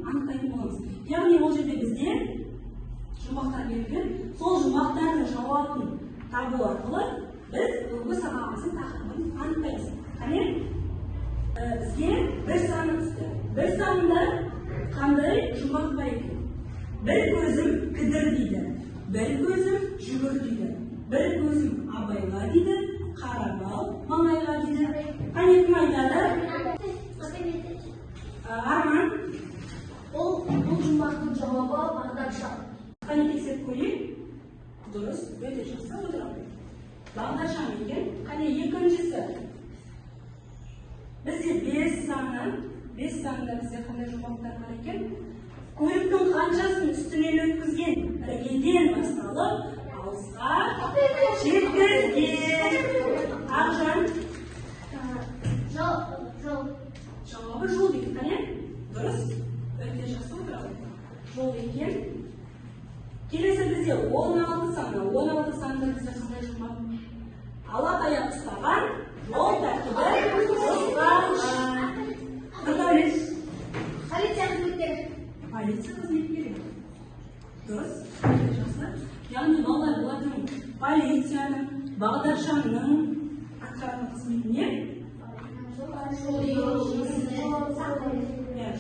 анықтайтын боламыз. Яғни ол жерде бізде жұмбақтар берілген, сол жұмбақтардың жауабын табу арқылы біз бүгінгі сабағымыздың тақырыбын анықтаймыз. Қане, бізге бір саны түсті. Бір санында қандай жұмбақ бар екен? Бір көзім кідір дейді, бір көзім жүгір дейді, бір көзім абайла дейді, қарабал маңайға дейді. Қане, кім айтады? Арман. Бұл жұмбақтың жауабы бағдаршам. Қане, тексеріп көрейік. Дұрыс, өте жақсы, отыра қой. Бағдаршам екен. Қане, екіншісі. Бізде 5 саны, 5 санында бізде қандай жұмбақтар бар екен? Көліктің қаншасын үстінен өткізген, іргеден басталып, алысқа жеткізген. Ақжан. Жол, жол. Жауабы жол дейді. Қане, дұрыс, өте жақсы, отыра қой. Жол екен. Келесі бізде 16 саны. 16 санында бізде қандай жұмбақ? Ала таяқ ұстаған, жол тәртібі бұзған. Нұрдәулет. Полиция қызметкері. Полиция қызметкері. Дұрыс, өте жақсы. Яғни балалар, бұлардың полицияның, бағдаршамның атқаратын қызметіне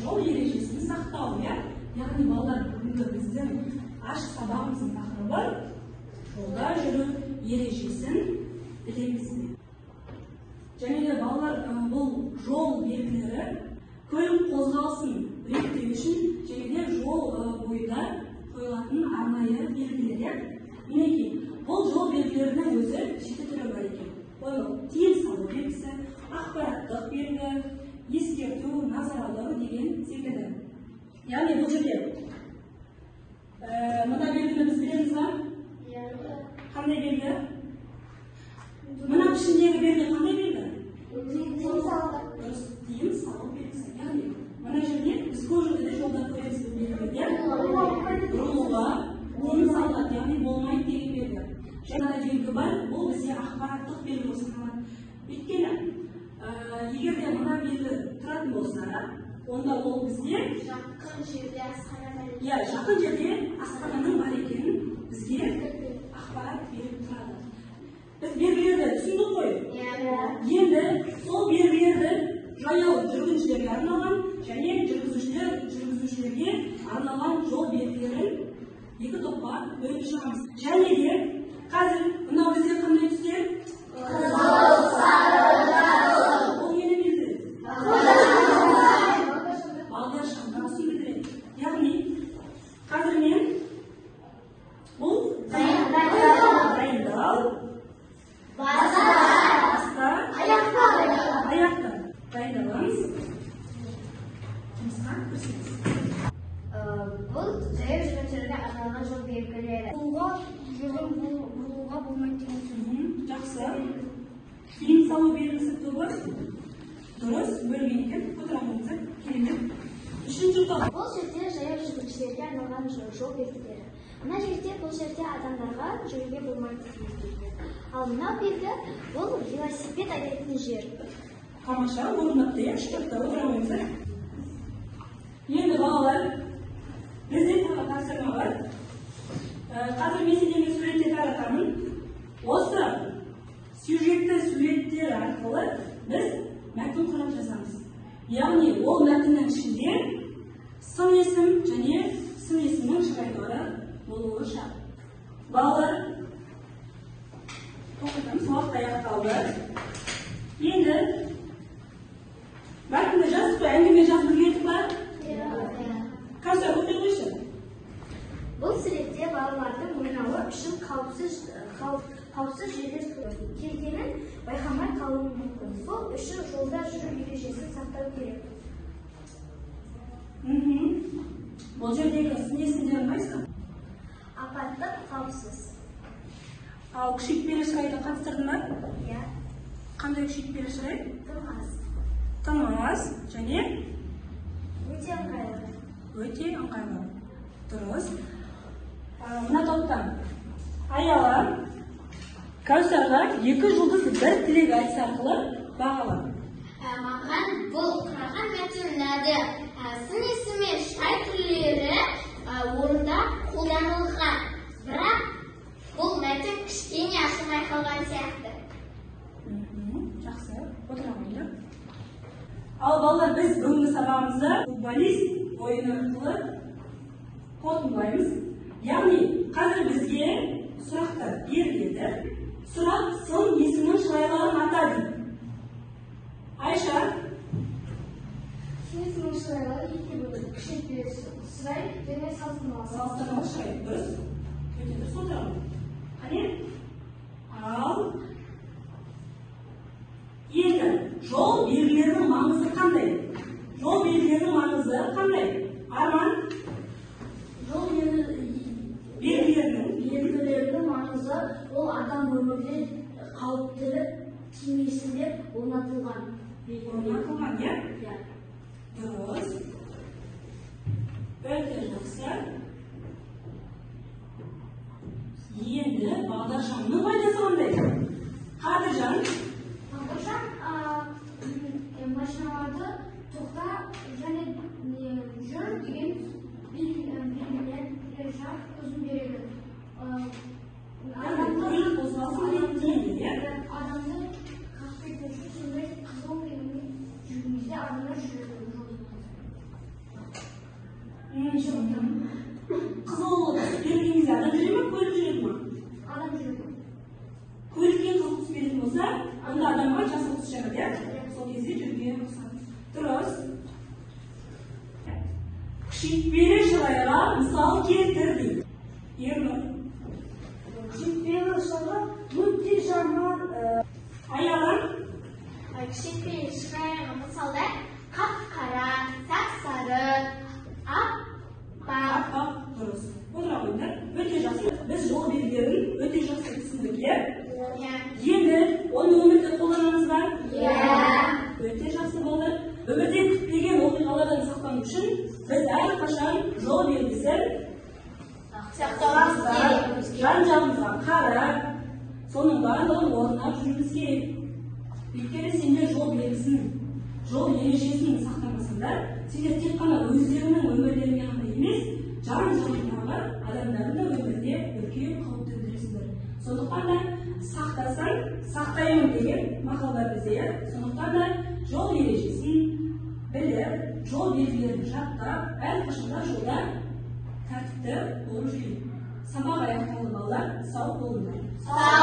жол ережесін сақтау, иә? Яғни балалар, бүгінгі біздің ашық сабағымыздың тақырыбы жолда жүру ережесін білеміз бе? Және де балалар, бұл жол белгілері көлік қозғалысын реттеу үшін және де жол бойында қойылатын арнайы белгілер, иә? Мінекей, бұл жол белгілерінің өзі 7 түрі бар екен. Ол тыйым салу белгісі, ақпараттық белгі, ескерту, назар аудару деген секілді. Яғни бұл жерде мына белгіні біз білеміз ба? Қандай белгі? Мына пішіндегі белгі қандай белгі? Дұрыс, тыйым салу белгісі. Яғни мына жерде біз көп жерде жолда көреміз бұл белгілерді, иә? Бұрылуға тыйым салынады, яғни болмайды деген белгі. Және мына белгі бар, бұл бізде ақпараттық белгі болып саналады. Өйткені егер де мына белгі тұратын болса, онда ол бізде Жақын жерде асхана бар екен. Иә, жақын жерде асхананың бар екенін бізге ақпарат беріп тұрады. Біз белгілерді түсіндік қой. Енді сол белгілерді жаяу жүргіншілерге арналған және жүргізушілерге арналған жол белгілерін екі топқа бөліп шығамыз. Және де қазір мынау бізде қандай түстер? Қызыл, сары, жасыл. Ол нені белгіледі? Бағдаршамның түсін білдіреді. Яғни қазір мен бұл дайындал, баста, аяқта. Дайындаламыз. Жұмысқа кірісеміз. Бұл жаяу жүргіншілерге арналған жол белгілері. Бұрылуға болмайды деген сөз. Жақсы. Тыйым салу белгісі тобы дұрыс бөлген екен. Отыра қойыңыздар. Керемет. Үшінші топ. Бұл жерде жаяу жүргіншілерге арналған жол белгілері. Мына жерде, бұл жерде адамдарға жүруге болмайды деген белгі. Ал мынау белгі бұл велосипед айдайтын жер. Тамаша, орындапты, иә, үш топта отыра қойыңыздар. Енді балалар, бізде тағы тапсырма бар. Қазір мен сендерге суретте таратамын. Осы сюжетті суреттер арқылы біз мәтін құрап жазамыз. Яғни ол мәтіннің ішінде сын есім және сын есімнің шырайлары болуы шарт. Балалар, тоқтатамыз, уақыт аяқталды. Енді мәтінді жаздық қой, әңгіме жазып үлгердік па? Кәусар, оқи қойшы. Бұл суретте балалардың ойнауы үшін қауіпсіз жерлер келгенін байқамай қалуы мүмкін. Сол үшін жолда жүру ережесін сақтау керек. Бұл жердегі сын есімдерін қайсысы? Апаттық, қауіпсіз. Ал күшейтпелі шырайды қатыстырдың ба? Иә. Қандай күшейтпелі шырай? Тым аз. Тым аз және Өте ыңғайлы. Өте ыңғайлы. Дұрыс. Мына топтан Аяла Кәусарға 2 жұлдыз 1 тілек айтысы арқылы бағала. Маған бұл құраған мәтін ұнады. Сын есіммен шай ойын арқылы қорытындылаймыз. Яғни қазір бізге сұрақтар беріледі. Сұрақ сын есімнің шырайларын ата дейді. Айша. Сын есімнің шырайлары екіге бөлінеді. Күшейтпелі шырай және салыстырмалы. Салыстырмалы шырай. Дұрыс. Өте дұрыс отырамын. Қане? Ал енді жол белгілерінің маңызы қандай? Жол белгілерінің маңызы қандай? Арман? Жол белгілерінің белгілерінің маңызы ол адам өмірде қауіптілік тимесін деп орнатылған. Орнатылған, иә? Иә. Дұрыс. Өте жақсы. Енді бағдаршамның пайдасы қандай? Қадыржан. Бағдаршам машиналарды тоқта және жүр деген белгілер жарық көзін береді. Яғни көлік қозғалысын реттейді, иә? Адамды қағып кетпеу үшін сондай қызыл реңмен жүрген кезде адамдар жүреді жолда. Қызыл түс берілген кезде адам жүре ме, көлік жүреді ме? Адам жүреді. Көлікке қызыл түс беретін болса, онда адамға жасыл түс жағады, иә? Сол кезде жүруге рұқсат. Дұрыс. Күшейтпелі шырайға мысал келтір дейді. Ернұр. Күшейтпелі шырай өте жаман. Аяған. Күшейтпелі шырайға мысалдар қап-қара, сап-сары, аппақ. Аппақ, дұрыс. Отыра қойыңдар. Өте жақсы. Біз жол белгілерін өте жақсы түсіндік, иә? Иә. Енді оны өмірде қолданамыз ба? Иә. Өте жақсы болды. Өмірде күтпеген оқиғалардан сақтану үшін біз әрқашан жол белгісін Сақтауымыз керек. Жан-жағымызға қарап, соның барлығын орындап жүруіміз керек. Өйткені сендер жол белгісін, жол ережесін сақтамасаңдар, сендер тек қана өздеріңнің өмірлеріңе ғана емес, жан-жағыңдағы адамдардың да өміріне үлкен қауіп төндіресіңдер. Сондықтан да сақтасаң, сақтаймын деген мақал бар бізде, иә? Сондықтан да жол ережесін біліп, жол белгілерін жаттап, әрқашанда жолда тәртіпті болып жүрейік. Сабақ аяқталды, балалар, сау болыңдар. Сау.